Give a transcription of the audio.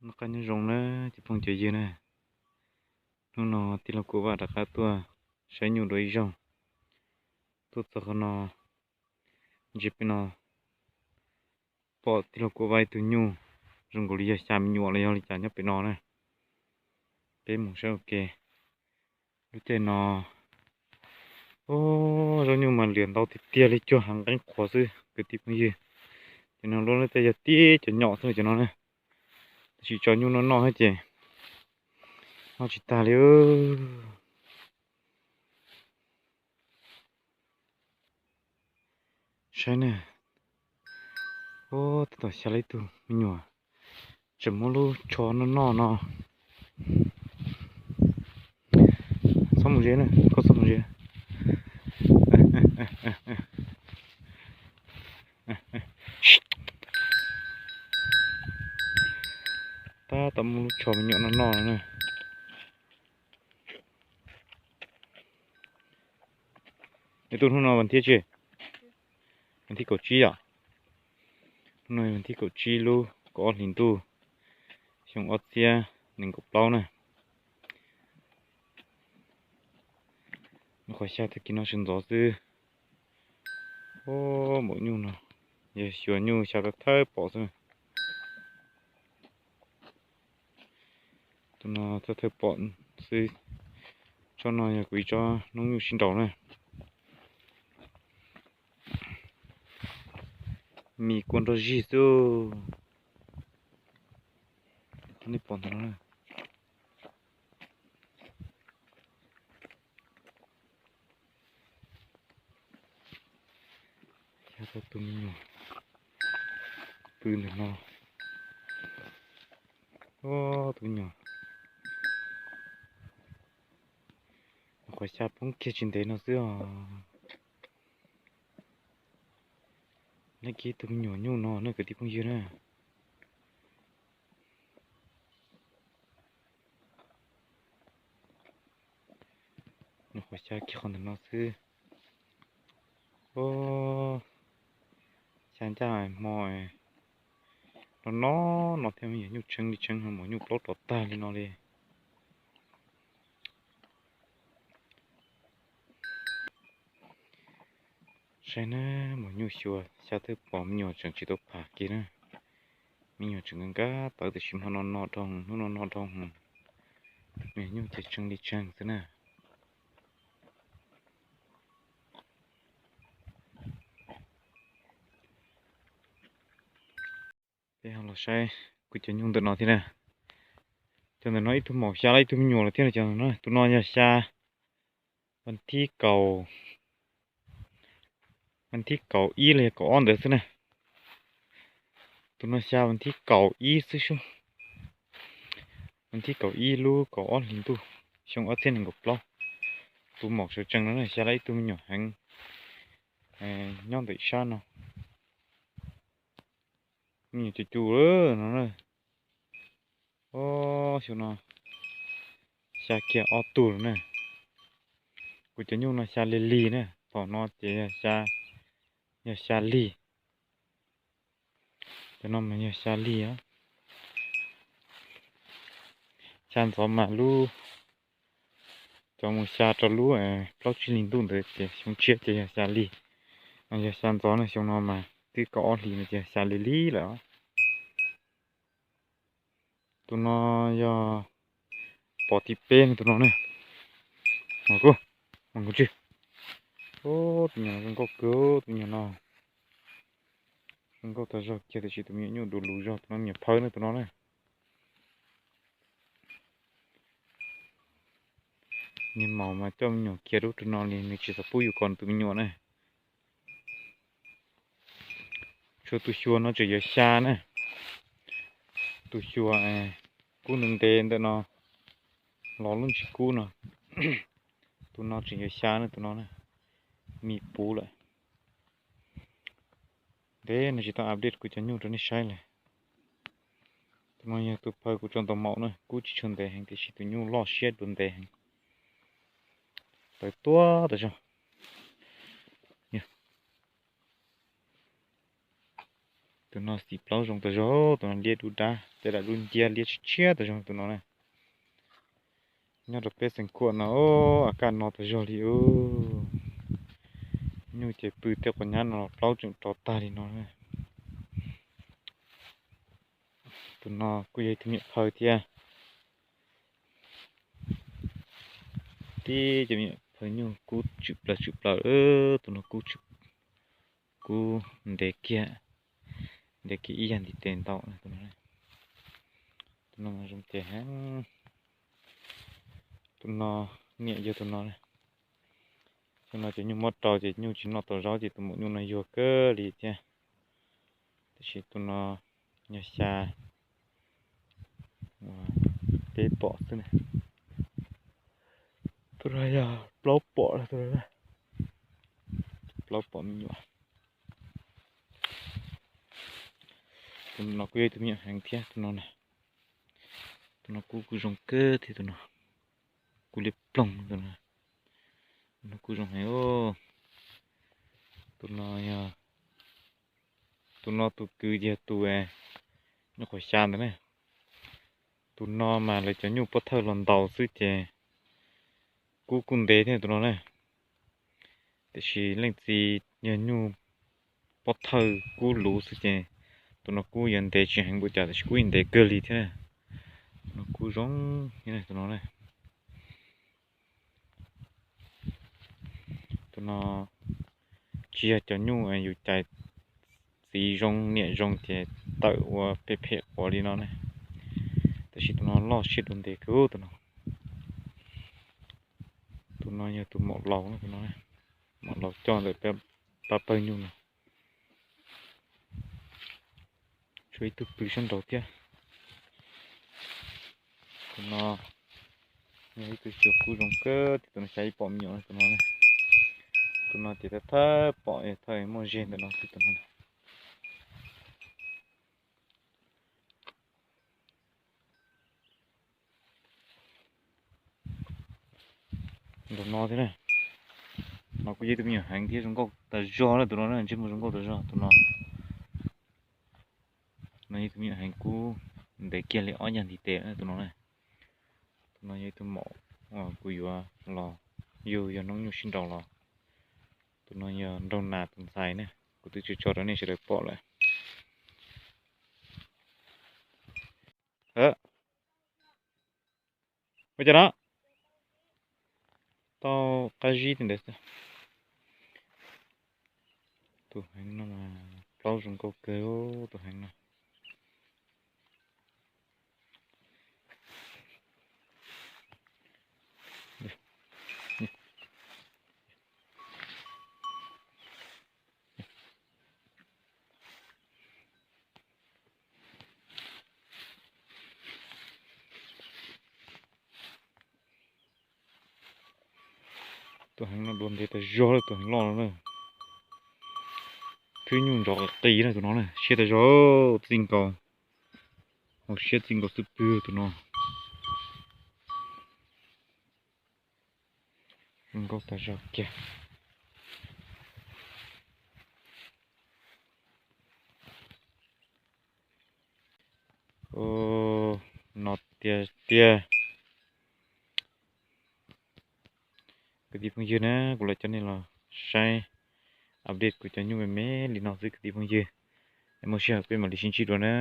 Noj qab nyob zoo na cov phooj cov ywg na. Hnub no tij laug Kuam Vaj rov qab tuaj saib nyuj dua ib zaug. Tuaj txog qhov no, ntsia pem no pom tij laug Kuam Vaj ib tug nyuj zoo nkaus li yog xya me nyuam los yog li cas nyob pem no na. Peb mus saib ua ke. Lub caij no, o, zaub nyuj mas liam ntau tiag tiag li, cuag hav nqeeb qhuav xwb kwv tij phooj ywg. Cov no lub tej yog tib cov nyom xwb cov no na. Tab sis tso nyuj noj noj thiab ces noj tsis tag li. Saib na, ub, tab tom xya lawm ib tug me nyuam, tseem muab lub tsho noj noj no. Txhob mus ze na, koj txhob mus ze. Tab tom muab lub tsho me nyuam noj noj no na. Es tus hnub no vas thib tsi? Vas thib kaum tsib yom. Hnub no vas thib kaum tsib lub kaum ob hlis ntuj, xyoo ob txhiab nees nkaum plaub na. Qhov xya tag kis no sawv ntxov xwb. Ub, npaum nyuj no, yog xyuas nyuj xya thawj thawj pom xwb. Tus no thawj thawj pom xwb. Tsob no yog kuv ib tsob noob nyuj sib nraus na. Mis kua nrog zig xwb. Nej pom ntawm no na. Xya tau tus me nyuam pw ntawm no. Ub, tus me nyuam, qhov xya poob kiag tsis ntev no xwb os. Leej kiag tus me nyuam nyuj no na kwv tij phooj ywg na. Nws qhuav xya kiag qhov ntawm no xwb. Ub, xya ncaj hmo no no no thiab, me nyuam nyuj tseeb li tseeb, maum nyuj plaub rov tag li no li. Saib na, maum nyuj xyuas xya twb pom me nyuam tseem tsis tau pham kiag na. Me nyuam tseem nkag tawv tam sim hmo no no dhau, hnub no no dhau. Me nyuj ces tseeb li tseeb xwb na. Peb ho los saib kuv cov nyuj ntawm no thiab na. Cov ntawm no ib tug maum xya lawm ib tug me nyuam lawm thiab no. Cov ntawm no, tus no yog xya vas thib kaum, vas thib kaum ib los yog kaum ob ntawd xwb na. Tus no xya vas thib kaum ib xwb sub. Vas thib kaum ib lub kaum ob hlis ntuj, xyoo ob txhiab nees nkaum plaub. Tus maum sawv tsees no na, xya lawm ib tug me nyuam heev nyob ntawm ib sab no. Me nyuam cus cus no na. Ob, xyoo no xya kiag ob tug lawm na. Kuv cov nyuj no xya lig lig na, thaum no ces yog xya lig. Cov no mas yog xya lig. Xya ntxov mas lub, cov mus xya rau lub plaub tsib hlis ntuj ntawd ces xyoo tshiab ces yog xya lig. Yog xya ntxov na, xyoo no mas twb kaum ob hlis no ces xya lig lig lawm. Tus no yog pov thib peb no, tus no ne. Tus nyuam zoo nkauj kawg, tus nyuam no zoo nkauj tag zog kiag, tiam sis tus me nyuam nyuj du lug zog, tus no me nyuam phawj ne, tus no ne. Niag maum mas coj me nyuam khiav rau tus no li, nws tsis xav pub yus kom tus me nyuam ne. Tshuav tus xyuas no tseem yuav xya na. Tus xyuas kub ntev ntev ntawm no, los lub ntsis kub no. Tus no tseem yuav xya na, tus no na, mis puv lawm. Ntev no tsis tau update kuv cov nyuj rau nej saib lawm. Tus no yog tus phawj kuv tso ntaus maum na, kub tsis tshua ntev heev tiam sis tus nyuj loj siab dua ntev heev. Tawv tuab tas zog. Tus no xim plaub zoo tas zog, tus no liab dub dab, tej dam dub nciab liab tshiab tshiab tas zog tus no na. Nyob rau peb xeem khuam no, a kaj no tas zog li. Nyuj ces pw tej quav nyab no los plaub tseem rov tag li no. Tus no kuj yog ib tug me nyuam phaw thiab. Tib cov me nyuam phaw nyuj kub tshwm plaws tshwm plaws, tus no kub, kub ntev kiag, ntev kiag ib yam ntiv tes ntau. Tus no zoo ces heev. Tus no niam yog tus no. Xyoo no ces nyuj muab rau ces nyuj tsis noj tau zaub ces tus maum nyuj no yuag kawg li thiab. Tiam sis tus no yog xya, peb pom xwb na. Tus no yog plaub pom, plaub pom me nyuam. Tus no kuj yog ib tug me nyuam heev thiab tus no na. Tus no kub kuj zoo kawg thiab tus no. Kub liab ploog tus no. Tus no kub zoo heev. Tus no yog, tus no tus kwv yog tus nyuj qhuav xya ntawd na. Tus no mas lawv cov nyuj pob thawj los ntaus xwb ces kub kuj ntev thiab tus no na. Tiam sis leej txiv yog nyuj pob thawj kub luv xwb ces tus no kub yuav ntev tsis heev npaum cas tiam sis kub yeej ntev kawg li thiab na. Tus no kub zoo tus no na. Tus no tsis yog cov nyuj yus cais txiv zoo niam zoo ces tawm ua phem phem quav li no ne. Tab sis tus no loj siab dua ntev kawg tus no. Tus no yog tus maum laus, tus no maum laus coj ntawm pab pawg nyuj no. Tshuav ib tug pw sab nraud thiab. Tus no yog ib tug xyuas kub zoo kawg, tus no xya ib pom me nyuam tus no. Tus no ces thawj thawj pom thawj muaj zeg ntawm no xwb tus no. Nraum no thiab na. No kuj yog ib tug me nyuam heev thiab zoo nkauj tas zog na tus no na, ntsej muag zoo nkauj tas zog tus no. No yog ib tug me nyuam heev kub ntev kiag li ob yag ntiv tes na tus no na. Tus no yog ib tug maum kuv yuav los yug yog noob nyuj sib nraus los. Tus no yog nraug nas tus ntxhais na, kuv twb tso rau nej sawv daws pom lawm. Ua cas no? Tau qab zib ntawd xwb. Tus heev no mas plaub zoo nkauj kawg, tus heev no. Tus heev no dua ntev tas zog lawm, tus heev loj no na. Thwb nyuj nrov qis qis na tus no na, siab tas zog, txij nkaus, hauv siab txij nkaus xwb pwg tus no. Zoo nkauj tas zog kiag. No tiag tiag. Kwv tij phooj ywg na, kuv los coj nej los saib update kuv cov nyuj me me li no xwb kwv tij phooj ywg. Es muaj sij hawm peb mam li sib ntsib dua na.